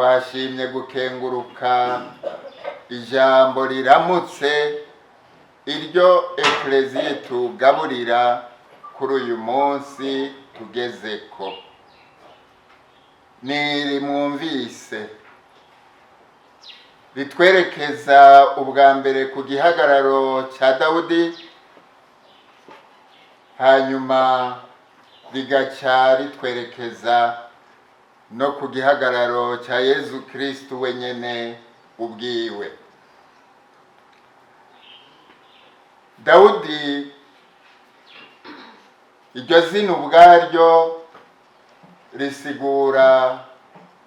Twashimye gukenguruka ijambo riramutse iryo Ekleziya itugaburira kuri uyu munsi tugezeko. Niri mwumvise ritwerekeza ubwa mbere ku gihagararo cya Dawudi, hanyuma rigaca ritwerekeza no ku gihagararo cya Yezu Kristu wenyene ubwiwe. Dawudi, iryo zina ubwaryo risigura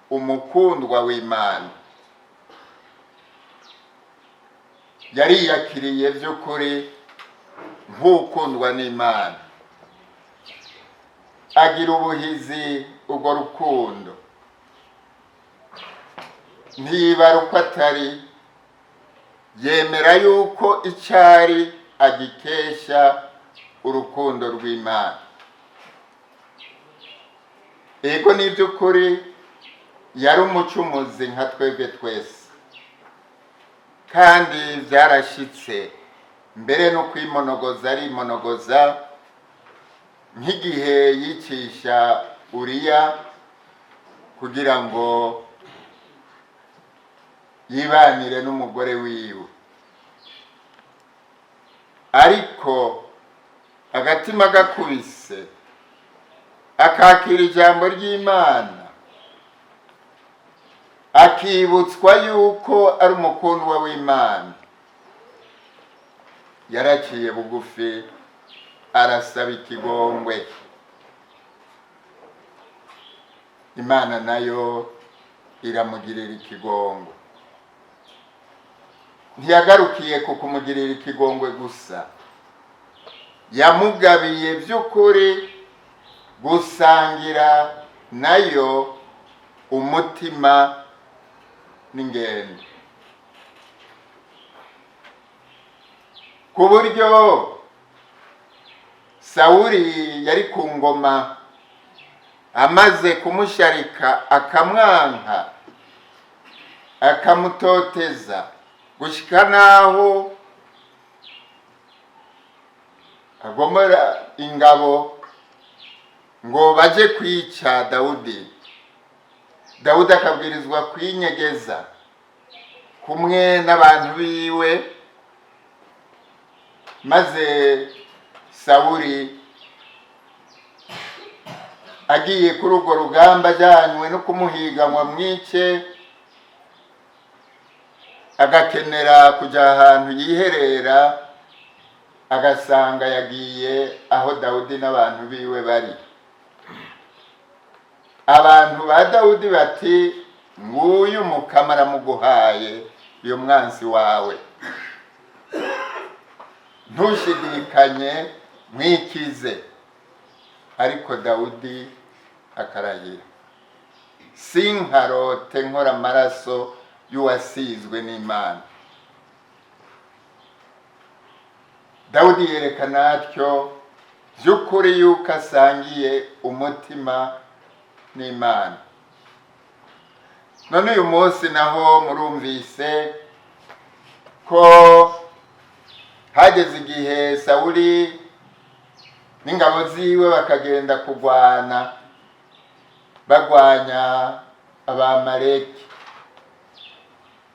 umukundwa w'Imana. Yariyakiriye by'ukuri nk'ukundwa n'Imana, agira ubuhizi urwo rukundo, ntiyibara uko atari, yemera yuko icari agikesha urukundo rw'Imana. Ego, ni by'ukuri yari umucumuzi nka twebwe twese, kandi byarashitse mbere no kwimonogoza arimonogoza, nk'igihe yicisha Uriya kugira ngo yibanire n'umugore wiwe. Ariko agatima gakubise, akakira ijambo ry'Imana, akibutswa yuko ari umukundwa w'Imana, yaraciye bugufi arasaba ikigongwe. Imana nayo iramugirira ikigongwe. Ntiyagarukiye ku kumugirira ikigongwe gusa, yamugabiye by'ukuri gusangira nayo umutima n'ingendo, ku buryo Sawuli yari ku ngoma amaze kumusharika, akamwanka, akamutoteza gushika naho agomora ingabo ngo baje kwica Dawudi. Dawudi akabwirizwa kwinyegeza kumwe n'abantu biwe, maze Sawuli agiye kuri urwo rugamba ajanywe no kumuhiga ngo amwice, agakenera kujya ahantu yiherera, agasanga yagiye aho Dawudi n'abantu biwe bari. Abantu ba Dawudi bati: "Nguyu Mukama aramuguhaye, uyu mwansi wawe, ntushidikanye, mwikize." Ariko Dawudi akarahira: "Sinkarote nkora amaraso y'uwasizwe n'Imana." Dawudi yerekana atyo by'ukuri yuko asangiye umutima n'Imana. None uyu munsi naho murumvise ko hageze igihe Sawuli n'ingabo ziwe bakagenda kurwana, bagwanya Abamaleki,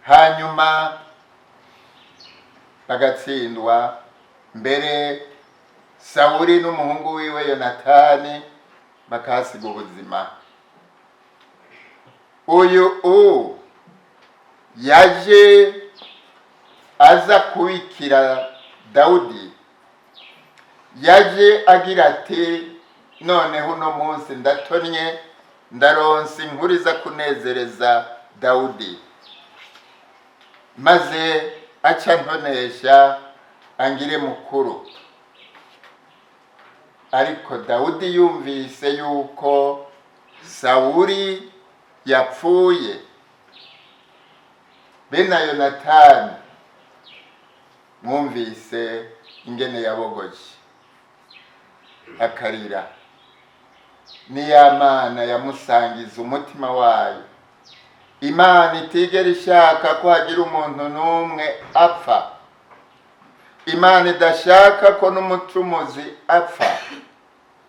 hanyuma bagatsindwa, mbere Sawuli n'umuhungu wiwe Yonatani bakahasiga ubuzima. Uyu u yaje aza kubikira Dawudi, yaje agira ati: "Noneho uno munsi ndatonnye, ndaronse inkuru iza kunezereza Dawudi, maze aca ntonesha angire mukuru." Ariko Dawudi yumvise yuko Sawuli yapfuye be na Yonatani, mwumvise ingene yabogoje akarira. Niya Mana yamusangiza umutima wayo, Imana itigera ishaka ko hagira umuntu n'umwe apfa, Imana idashaka ko n'umucumuzi apfa,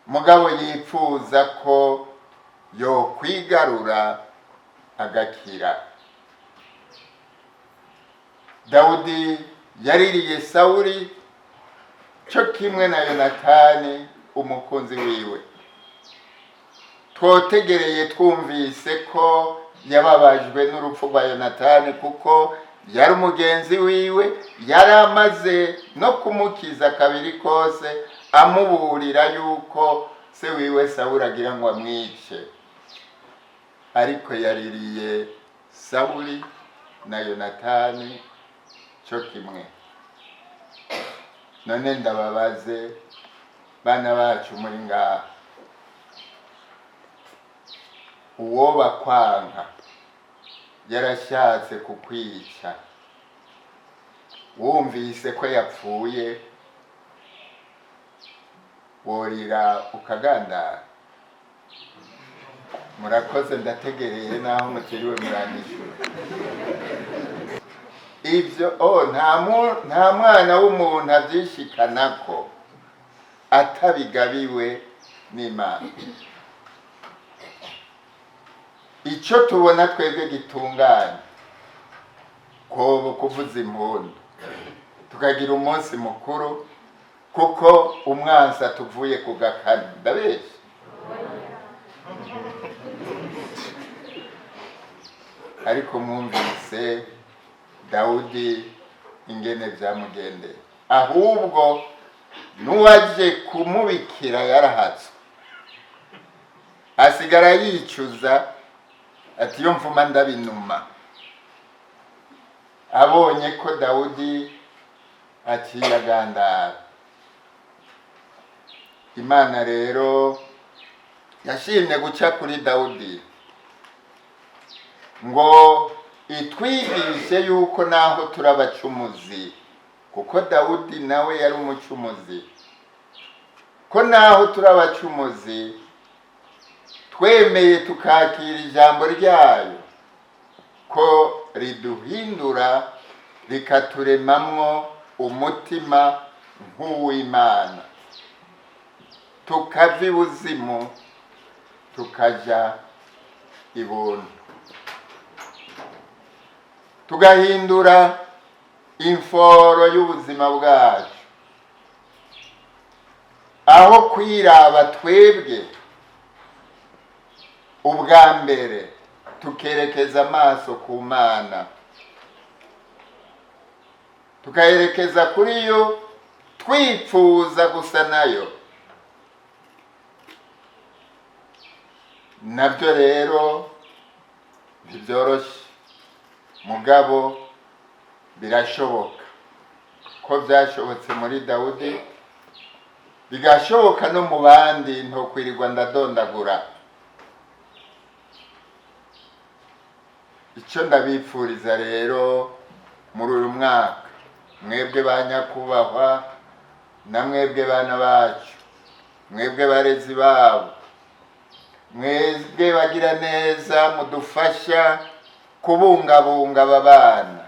mugabo yipfuza ko yokwigarura agakira. Dawudi yaririye Sawuli cyo kimwe na Yonatani umukunzi wiwe. Twotegereye twumvise ko yababajwe n'urupfu rwa Yonatani, kuko yari umugenzi wiwe, yari amaze no kumukiza kabiri kose, amuburira yuko se wiwe Sawuli agira ngo amwice. Ariko yaririye Sawuli na Yonatani cyo kimwe. None ndababaze, bana bacu muri ngaha, uwo bakwanka yarashatse kukwica, wumvise ko yapfuye, worira ukagandara? Murakoze, ndategereye naho mutiriwe muranyishura ibyo. Oh, nta mwana w'umuntu abyishikanako atabigabiwe n'Imana. Icyo tubona twebwe gitunganye kobo kuvuza impundu, tukagira umunsi mukuru, kuko umwansi atuvuye ku gakanu. Ndabeshya? Ariko mwumvise Dawudi ingene byamugendeye, ahubwo n'uwaje kumubikira yarahatswe, asigara yicuza ati: "Iyo mvuma ndabinuma." Abonye ko Dawudi aciye agandara. Imana rero yashimye guca kuri Dawudi ngo itwigishe yuko naho turi abacumuzi, kuko Dawudi nawe yari umucumuzi, ko naho turi abacumuzi twemeye tukakira ijambo ryayo, ko riduhindura, rikaturemamwo umutima nk'uw'Imana, tukava ibuzimu tukaja ibuntu, tugahindura imforo y'ubuzima bwacu, aho kwiraba twebwe ubwa mbere tukerekeza amaso ku Mana, tukayerekeza kuri yo, twipfuza gusa nayo. Nabyo rero ntibyoroshe, mugabo birashoboka, ko byashobotse muri Dawudi bigashoboka no mu bandi. Ntokwirirwa ndadondagura. Icyo ndabipfuriza rero muri uyu mwaka, mwebwe ba nyakubahwa na mwebwe bana bacu, mwebwe barezi babo, mwebwe bagira neza mudufasha kubungabunga aba bana,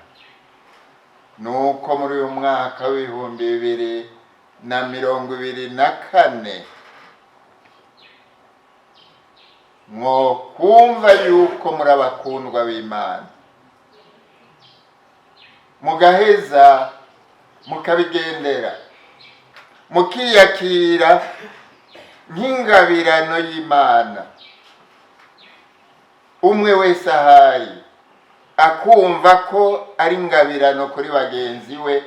nuko muri uyu mwaka w'2024 mwokumva yuko muri abakundwa b'Imana, mugaheza mukabigendera, mukiyakira nk'ingabirano y'Imana. Umwe wese ahari akumva ko ari ingabirano kuri bagenzi we,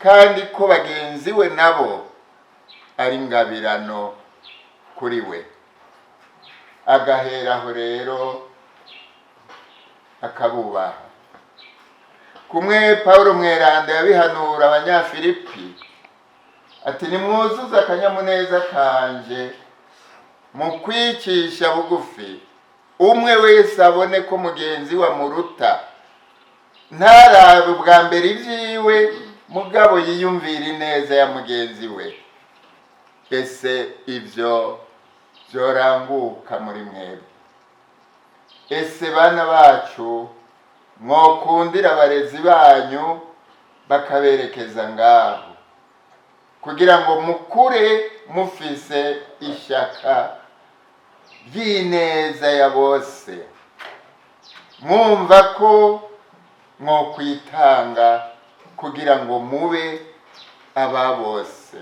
kandi ko bagenzi we nabo ari ingabirano kuri we. Agaheraho rero akabubaha. Kumwe Paulo mweranda yabihanura Abanyafilipi ati: "Nimwuzuze akanyamuneza kanje mu kwicisha bugufi, umwe wese abone ko mugenzi we amuruta, ntarabe ubwa mbere ibyiwe, mugabo yiyumvira ineza ya mugenzi we." Ese ibyo byoranguka muri mwebwe? Ese bana bacu, mwokundira abarezi banyu bakaberekeza ngaho kugira ngo mukure mufise ishaka ry'ineza ya bose, mwumva ko mwokwitanga kugira ngo mube aba bose.